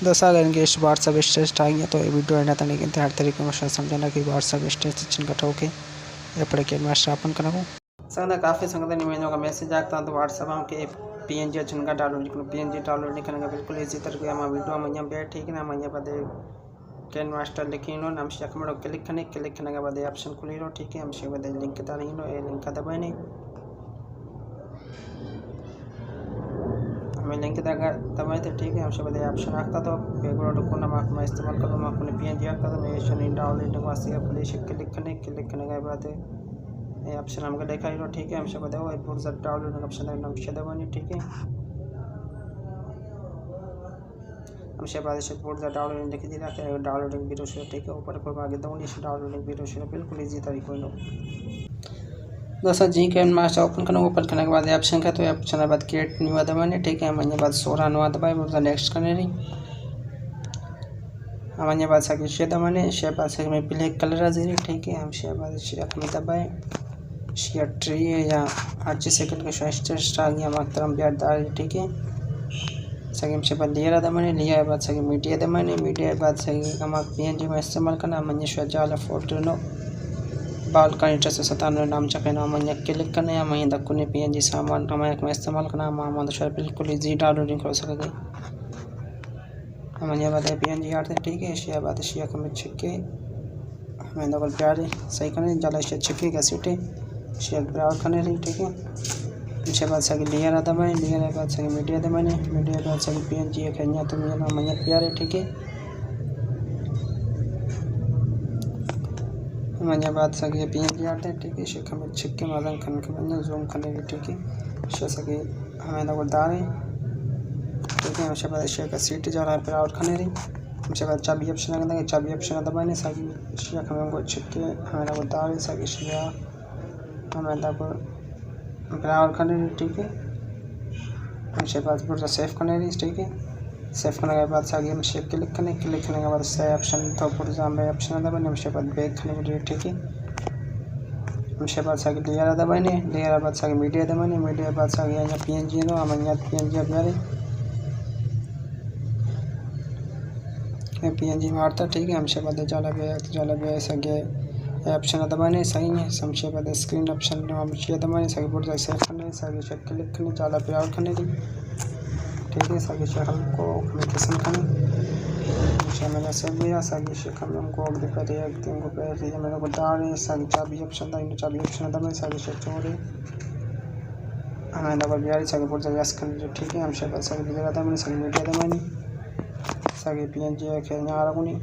دوستاں، اگر انگیش واٹس ایپ اسٹیٹس ٹائیں تو اے ویڈیو اینڈ تک دیکھیں، ہر طریقے میں شاید سمجھنا کہ واٹس ایپ اسٹیٹس چنکا ٹھوکے اپنے کین ماسٹر اوپن کنگو۔ سنگت، کافی سنگت نے مینو کا میسج آتا تو واٹس ایپ ہم کہ پی این جی چنکا ڈاؤنلوڈ کنو، پی این جی ڈاؤنلوڈ کرنے کا بالکل ایزی طریقہ ہے۔ ہم ویڈیو میں یہاں بیٹھے کہ نا، میں یہاں پہ کین ماسٹر لکھیں نو، ہم شیخ مڑو کلک کنے، کلک کرنے کے بعد یہ آپشن کھلی رو، ٹھیک ہے، ہم شیخ بعد لنک داریں نو، یہ لنک دبائیں۔ ہمیں لنک دبائیں تو ٹھیک ہے، ہم شیخ بعد یہ آپشن آتا تو بیک گراؤنڈ کو نہ ما استعمال کرو، ما کو پی این جی آتا تو میں ایشن ڈاؤنلوڈ واسطے اپلیکیشن کلک کنے، کلک کرنے کے بعد یہ آپشن ہم کو دکھائی رو، ٹھیک ہے، ہم شیخ بعد وہ برزر ڈاؤنلوڈ آپشن ہے، ہم شیخ دبائیں، ٹھیک ہے۔ ہمشہ بعد شہ برزا ڈاؤنلوڈنگ لکھ دیتا کہ ڈاؤنلوڈنگ بیرو شو، ٹھیک ہے، اوپر پر آگے دونی شہ ڈاؤنلوڈنگ بیرو شو، بالکل ایزی طریقہ ہے۔ دوستاں، جی کین ماسٹر اوپن کرنا، اوپن کرنے کے بعد آپشن کا تو آپشن بعد کریٹ نیو دبانے، ٹھیک ہے، ہم بعد سورا نو دبائے، برزا نیکسٹ کرنے رہی۔ ہم بعد ساکہ شے دبانے، شے بعد ساکہ میں پلے کلر زیری، ٹھیک ہے، ہم شے بعد شے میں دبائے۔ شیئر ٹری ہے یا ہر چیز سیکنڈ کا شوائسٹر سٹار یا مقدرم بیار داری، ٹھیک ہے۔ سگی ہمشہ بعد لیئر دمانی، لیئر بعد سگی میڈیا دمانی، میڈیا بعد سگی ہما پی این جی میں استعمال کرنا، من یہ شو جال فولڈر نو بال کنی ٹس ستان نام چکے نام من یک کلک کرنا یا من دکنے پی این جی سامان ہما یک میں استعمال کرنا، ہما ہما شو بالکل ایزی ڈاؤنلوڈنگ کر سکے۔ ہمے بعد پی این جی آرتے، ٹھیک ہے، اشیا بعد اشیا کم چکے، ہمیں دبل پیارے صحیح کرنے، جالا اشیا چکے کا سیٹے، اشیا براؤز کرنے رہی، ٹھیک ہے۔ اشیا بعد ساکہ لیئر دمائیں، لیئر بعد ساکہ میڈیا دمائیں، میڈیا بعد ساکہ پی این جی ایک ہے، تو میرا ہمیں پیارے، ٹھیک ہے۔ ہمے بعد ساکہ پی این جی آرتے، ٹھیک ہے، اشیا کم چکے مازن کن کم زوم کرنے رہی، ٹھیک ہے۔ اشیا ساکہ ہمیں دبل داریں، ٹھیک ہے، ہمشہ بعد اشیا کا سیٹ جالا براؤز کرنے رہی۔ ہمشہ بعد چابی آپشن آگے، چابی آپشن دبانے، ساکہ اشیا ہمیں کو چکے، ہمیں کو دارے، ساکہ اشیا ہمیں دبل براؤز کرنے رہی، ٹھیک ہے۔ ہمشہ بعد برزا سیو کرنے رہی، ٹھیک ہے۔ سیو کرنے کے بعد ساکہ ہمشہ کلک کرنے، کلک کرنے کے بعد سیو آپشن تو برزا ہمیں آپشن دبانے، ہمشہ بعد بیک کرنے رہی، ٹھیک ہے۔ ہمشہ بعد ساکہ لیئر دبانے، لیئر بعد ساکہ میڈیا دبانے، میڈیا بعد ساکہ یہاں پی این جی نو، ہم یہاں پی این جی بیارے۔ یہ پی این جی مارتا، ٹھیک ہے، ہمشہ بعد جالا بیا، جالا بیا ساکہ آپشن دبانے، صحیح ہے، ہمشہ بعد اسکرین آپشن نو ہمشہ دبانے، ساکہ برزا سیو کرنے، ساکہ کلک کرنے، جالا براؤز کرنے دی۔ ٹھیک ہے، ساکہ شکل کو ہمیں پسند کرنے۔ ہمشہ میں نے سیو کیا، ساکہ شکل ہم کو اگلے پہلے ایک دن کو پہلے میں نے کو دارے، ساکہ چابی آپشن دا، انہوں چابی آپشن دا، میں ساکہ شکل چھوڑے۔ ہمیں دبل بیاری، ساکہ برزا یس کرنے، ٹھیک ہے، ہمشہ بعد ساکہ لیئر دبانے، ساکہ میڈیا دبانے، ساکہ پی این جی ایک ہے، یہاں رکھنی۔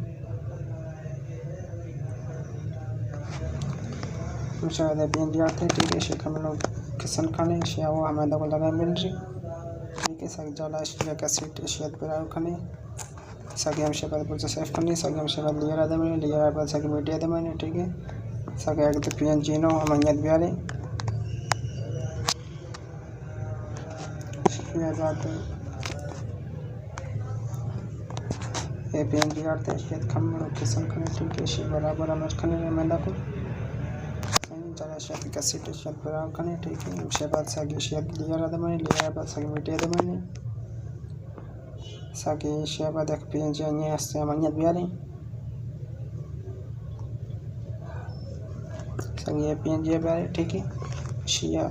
ہمشہ بعد پی این جی آرتے، ٹھیک ہے، شکل ہم لوگ کسن کرنے، شیا وہ ہمیں دبل لگا مل رہی۔ ٹھیک ہے، ساکہ جالا اشیا کا سیٹ اشیا پر آؤ کرنے۔ ساکہ ہمشہ بعد برزا سیو کرنے، ساکہ ہمشہ بعد لیئر دمانے، لیئر بعد ساکہ میڈیا دمانے، ٹھیک ہے۔ ساکہ اگر تو پی این جی نو ہم یاد بیارے۔ شکریہ ذات۔ اے پی این جی آرتے، شاید کم رو کسن کرنے، ٹھیک ہے، شی برابر امر کرنے میں ملا کو۔ چلا شاید کسی ٹی شاید برابر کرنے، ٹھیک ہے۔ ہمشہ بعد ساکہ شاید لیئر دمانے، لیئر بعد ساکہ میڈیا دمانے۔ ساکہ ایشی ء بعد یک پی این جی آنی ہستے ہم انگت بیاریں۔ ساکہ یہ پی این جی بیاریں، ٹھیک ہے۔ ایشی ء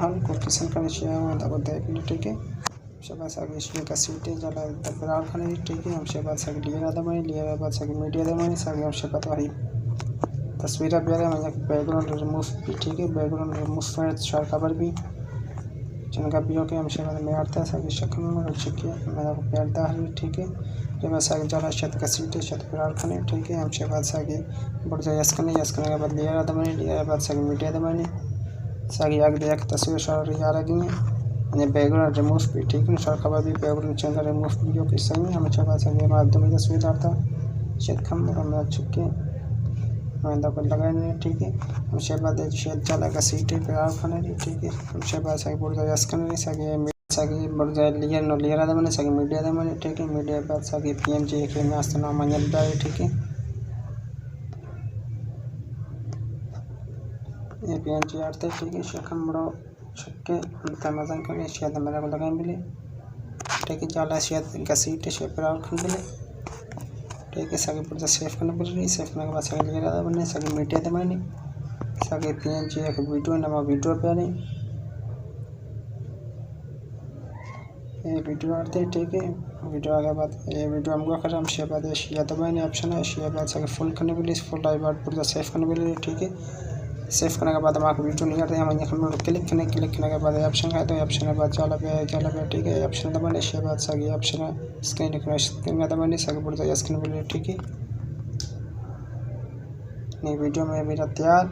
ہم کو کسن کرنے، ایشی ء ہم دبا دیکھ لیں، ٹھیک ہے۔ شبہ ساکہ ایشی ء کسی ٹی جالا براؤز کرنے، ٹھیک ہے۔ ہمشہ بعد ساکہ لیئر دمانے، لیئر بعد ساکہ میڈیا دمانے، ساکہ ہمشہ بعد وہی تصویر بیاریں، ہم یک بیک گراؤنڈ ریموو بھی، ٹھیک ہے۔ بیک گراؤنڈ ریموو فرض شار خبر بھی۔ چنگا پیو کہ ہمشہ بعد میں آرتا ساکہ شکل میں چکی میرا کو پیار دار، ٹھیک ہے۔ جب ساکہ جالا شت کسی ٹی شت پیار کنے، ٹھیک ہے۔ ہمشہ بعد ساکہ برزا یس کنے، یس کنے بعد لیئر دمانے، لیئر بعد ساکہ میڈیا دمانے۔ ساکہ یک دے یک تصویر شار یار گی، یعنی بیک گراؤنڈ ریموو بھی، ٹھیک ہے۔ شار خبر بھی بیک گراؤنڈ چنگا ریموو بھی ہو کہ صحیح ہے۔ ہمشہ بعد ساکہ مردمی تصویر دارتا شت کم میرا چکی میں دبل لگانے، ٹھیک ہے۔ ہمشہ بعد شت جالا کسی ٹی پیار کنے، ٹھیک ہے۔ ہمشہ بعد ساکہ برزا یس کنے، ساکہ ساکہ برزا لیئر نو لیئر دمانے، ساکہ میڈیا دمانے، ٹھیک ہے۔ میڈیا بعد ساکہ پی این جی ایک ناست نام انگت دارے، ٹھیک ہے۔ یہ پی این جی آرتے، ٹھیک ہے۔ شکم بڑو چھکے انت مزن کرے، شاید میرا کو لگائیں بلے، ٹھیک ہے، جالا شاید گسیٹ شے پر آؤٹ کن بلے۔ ٹھیک ہے، سگے پردا سیو کرنے بلے، سیو کرنے کے بعد سگے لیئر آ بنے، سگے میڈیا دبانی، سگے پی این جی ایک ویڈیو نما ویڈیو پہ نہیں۔ یہ ویڈیو آتے، ٹھیک ہے، ویڈیو آگے بعد، یہ ویڈیو ہم گو کر ہم شے بعد ایشیا دبانی آپشن ہے، ایشیا بعد سگے فل کرنے بلے، فل آئی بعد پردا سیو کرنے بلے، ٹھیک ہے۔ سیو کرنے کے بعد ہمارا ویڈیو نہیں آتے، ہم یہاں کلک کرنے، کلک کرنے کے بعد آپشن ہے، تو آپشن ہے بعد چلا پہ، چلا پہ، ٹھیک ہے، آپشن دبانے، ایشیا بعد سگے آپشن ہے، اسکرین ریکگنیشن اسکرین دبانے، سگے پردا یس کرنے بلے، ٹھیک ہے۔ نہیں، ویڈیو میں میرا تیار۔